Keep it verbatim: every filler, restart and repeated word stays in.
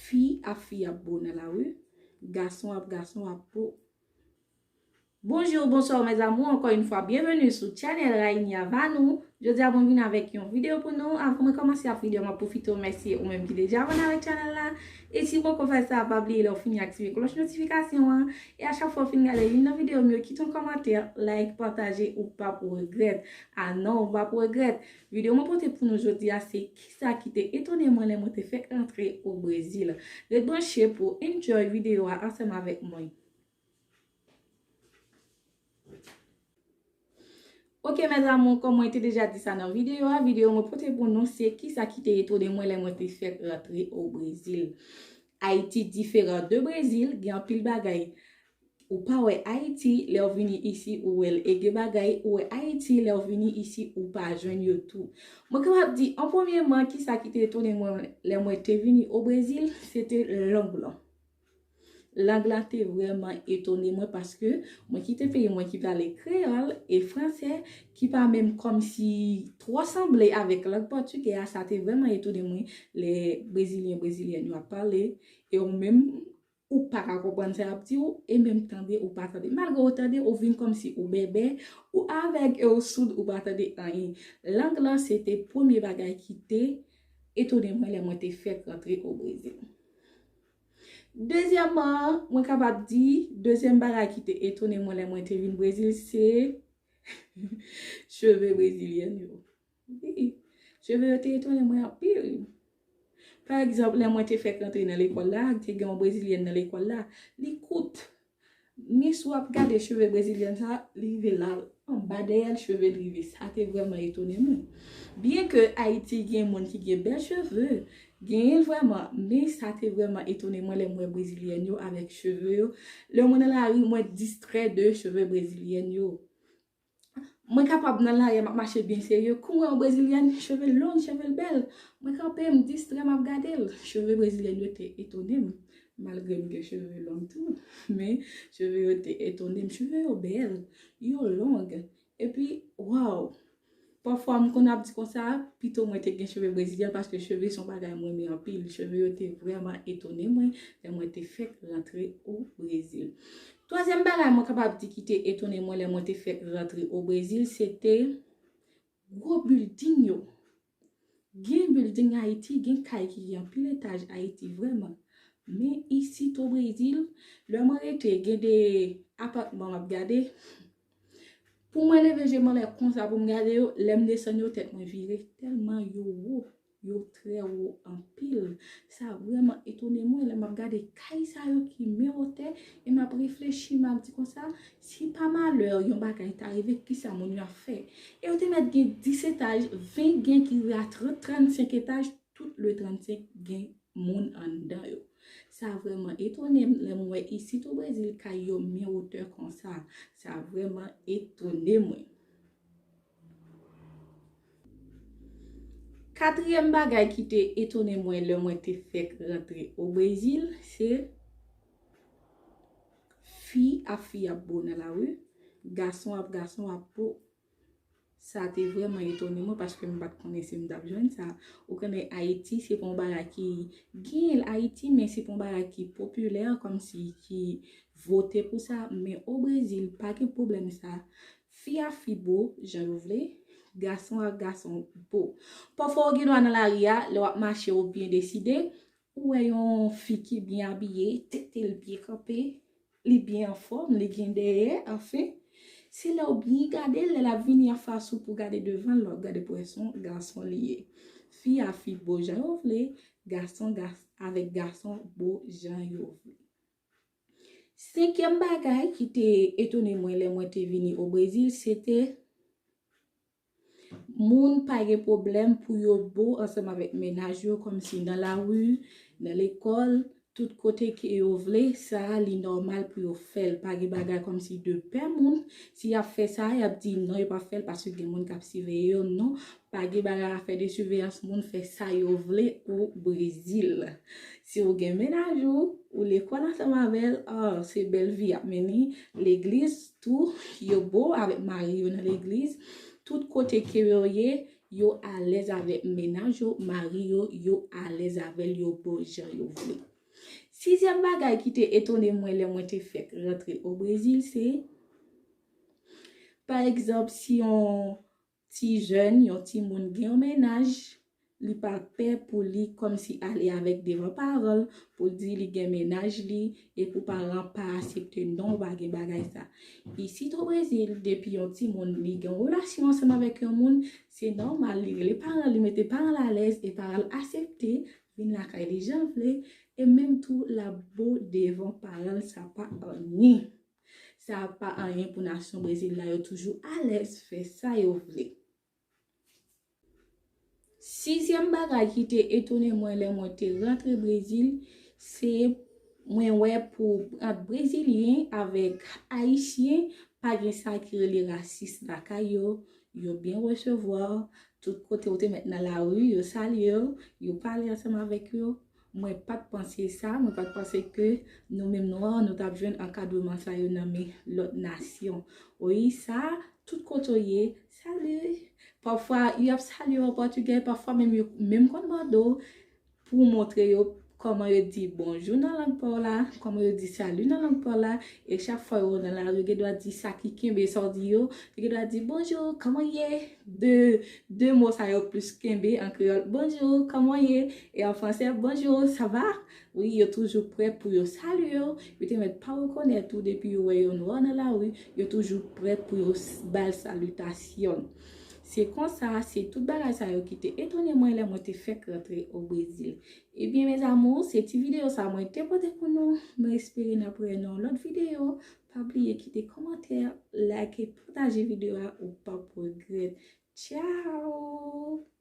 Fi ap fi ap bo nan lari, gason ap gason ap bo. Bonjou, bonswa, mes amours, ankò yon fwa, byenveni sou chanèl Rainy Avanou. Jodi a, mwen vin avèk yon videyo pou nou. Avan mwen kòmanse ak videyo, mwen pwofite remèsye ou menm ki deja abòne avèk chanèl la. E si w poko fè sa, pa bliye lè w fini aktive klòch notifikasyon an. E a chak fwa w fin gade youn nan videyo m yo, kite yon kòmantè, like, pataje, ou p ap regrèt. A non, ou p ap regrèt. Videyo mwen pote pou nou jodi a, se kisa ki te etone mwen lè mwen te fèk rantre o Brezil. Ret branche pou enjoy videyo a ansanm avèk mwen. Ok, mes amours, kòm mwen te deja di sa nan videyo a, videyo mwen pote pou nou se kisa ki te etone mwen lè mwen te fèk rantre o Brezil. Ayiti diferan de Brezil, gen anpil bagay ou pa wè Ayiti, lè w vini isi ou wè l. E gen bagay ou wè Ayiti, lè w vini isi ou pa jwenn yo tou. Mwen kapab di, an premyèman, kisa ki te etone mwen lè mwen te vini o Brezil, se te lang lan. Lang lan te vrèman etone mwen paske mwen kite peyi mwen ki pale kreyòl e fransè ki pa menm kòmsi twò sanble avèk lang pòtigè a, sa te vrèman etone mwen lè brezilyen, brezilyen yo ap pale e ou menm ou pa ka konprann sa y ap di w e menm tande ou pa tande. Malgre ou tande, ou vin kòmsi ou bèbè, ou avèg e ou soud, ou pa tande anyen. Lang lan se te premye bagay ki te etone mwen lè mwen te fèk rantre o Brezil. Dezyèmman, mwen kapab di, dezyèm bagay ki te etone mwen lè mwen te vin Brezil, se cheve brezilyèn yo. Wi, cheve yo te etone mwen anpil. Pa egzanp, lè mwen te fèk rantre nan lekòl la, te gen yon brezilyèn nan lekòl la, li kout. Men si w ap gade cheve brezilyèn sa, li rive la, anba dèyè l, cheve l rive. Sa te vrèman etone mwen. Byen ke Ayiti gen moun ki gen bèl cheve, genyen l vrèman, men sa te vrèman etone mwen lè m wè brezilyèn yo avèk cheve yo. Lè mwen nan lari, mwen distrè de cheve brezilyèn yo. Mwen kapab nan lari a, m ap mache byen serye. Kou m wè yon brezilyèn, cheve l long, cheve l bèl. Mwen kanpe, m distrè, m ap gade l. Cheve brezilyèn yo te etone m. Malgre m gen cheve long tou, men cheve yo te etone m. Cheve yo bèl, yo long. Epi, waw! Pafwa, m konn ap di konsa, pito mwen te gen cheve brezilyèn paske cheve se yon bagay mwen renmen anpil. Cheve yo te vrèman etone mwen lè mwen te fèk rantre o Brezil. Twazyèm bagay mwen kapab di ki te etone mwen lè mwen te fèk rantre o Brezil, se te gwo bilding yo. Gen bilding Ayiti, gen kay ki gen anpil etaj Ayiti, vrèman. Men isit o Brezil, lè mwen rete, gen de apatman m ap gade. Pou mwen leve je m anlè konsa pou m gade yo, lè m desann yo, tèt mwen vire, tèlman yo wo. Yo trè wo anpil. Sa vrèman etone mwen lè m ap gade kay sa yo ki men wotè e m ap reflechi, m ap di konsa, si pa malè yon bagay ta rive, kisa moun yo ap fè? E yo te mèt gen dis etaj, ven gen ki rive a trant, trannsenk etaj, tout le trannsenk gen moun anndan yo. Sa vrèman etone m lè m wè isit o Brezil kay yo men wotè konsa. Sa vrèman etone mwen. Katriyèm bagay ki te etone mwen lè mwen te fèk rantre o Brezil, se fi ap fi ap bo nan lari, gason ap gason ap bo. Sa te vrèman etone mwen paske m pa t konnen si m t ap jwenn sa. Ou konnen Ayiti, se pa yon bagay ki genyen l Ayiti, men se pa yon bagay ki popilè, kòmsi ki vote pou sa. Men o Brezil, pa gen pwoblèm sa. Fi a fi bo jan yo vle, gason a gason bo. Pafwa ou gen dwa nan lari a, lè w ap mache ou byen deside, ou wè yon fi ki byen abiye, tete l byen kanpe, li byen anfòm, li gen dèyè, anfen. Se lè w byen gade l, lè l ap vini anfas ou pou gade devan l, w ap gade pou wè se yon gason li ye. Fi a fi bo jan yo vle, gason gas, avèk gason bo jan yo vle. Senkyèm bagay ki te etone mwen lè mwen te vini o Brezil, se te moun pa gen pwoblèm pou yo bo ansanm avèk mennaj yo, kòmsi nan lari, nan lekòl, tout kote ke yo vle, sa a li nòmal pou yo fè l. Pa gen bagay kòmsi de pè moun, si y ap fè sa, y ap di non, yo p ap fè l paske gen moun k ap siveye yo. Non, pa gen bagay afè de siveyans, moun fè sa yo vle o Brezil. Si w gen mennaj ou, ou lekòl ansanm avè l, ah, se bèl vi y ap mennen. Legliz tou, yo bo avèk mari yo nan legliz. Tout kote ke yo ye, yo alèz avèk mennaj yo, mari yo, yo alèz avè l, yo bo jan yo vle. Sizyèm bagay ki te etone mwen lè mwen te fèk rantre o Brezil, se, pa egzanp, si yon ti jèn, yon timoun gen yon mennaj, li pa pè pou li kòmsi ale avèk devan paran l pou l di li gen mennaj li, e pou paran pa aksepte, non, pa gen bagay sa. Isit o Brezil, depi yon timoun li gen yon relasyon ansanm avèk yon moun, se nòmal, li rele paran l, li mete paran l alèz, e paran l aksepte vin lakay li jan l vle, e menm tou l ap bo devan paran l, sa pa anyen. Sa pa anyen pou nasyon Brezil la, yo toujou alèz fè sa yo vle. Sizyèm bagay ki te etone mwen lè mwen te rantre Brezil, se mwen wè pou ant Brezilyen avèk Ayisyen, pa gen sa ki rele rasis lakay yo, yo byen resevwa, tout kote ou te mèt nan lari, yo salye w, yo pale ansanm avèk yo. Mwen pa t panse sa, mwen pa t panse ke nou menm nwa, nou t ap jwenn ankadreman sa yo nan men lòt nasyon. Wi, sa, tout kote w ye, salut. Pafwa, yo ap salye w an pòtigè, pafwa menm yo menm konn mande w pou w montre yo kòman yo di bonjou nan lang pa w la, kòman yo di salut nan lang pa w la, e chak fwa yo nan lari, yo gen dwa di sa ki kenbe sa w di yo, yo gen dwa di bonjou, kòman ye? De, de mo sa yo plis kenbe an kreyòl, bonjou, kòman ye? E an fransè, bonjou, ça va? Wi, yo toujou prè pou yo salye w. Yo te mèt pa rekonèt ou depi yo wè yo nwa nan lari, yo toujou prè pou yo s- ba l salitasyon. Se konsa, se tout bagay sa yo ki te etone mwen lè mwen te fèk rantre o Brezil. Ebyen, mes amours, se ti videyo sa mwen te pote pou nou. Mwen espere n ap wè nan yon lòt videyo. Pa bliye kite kòmantè, like, pataje videyo a, ou p ap regrèt. Tchao!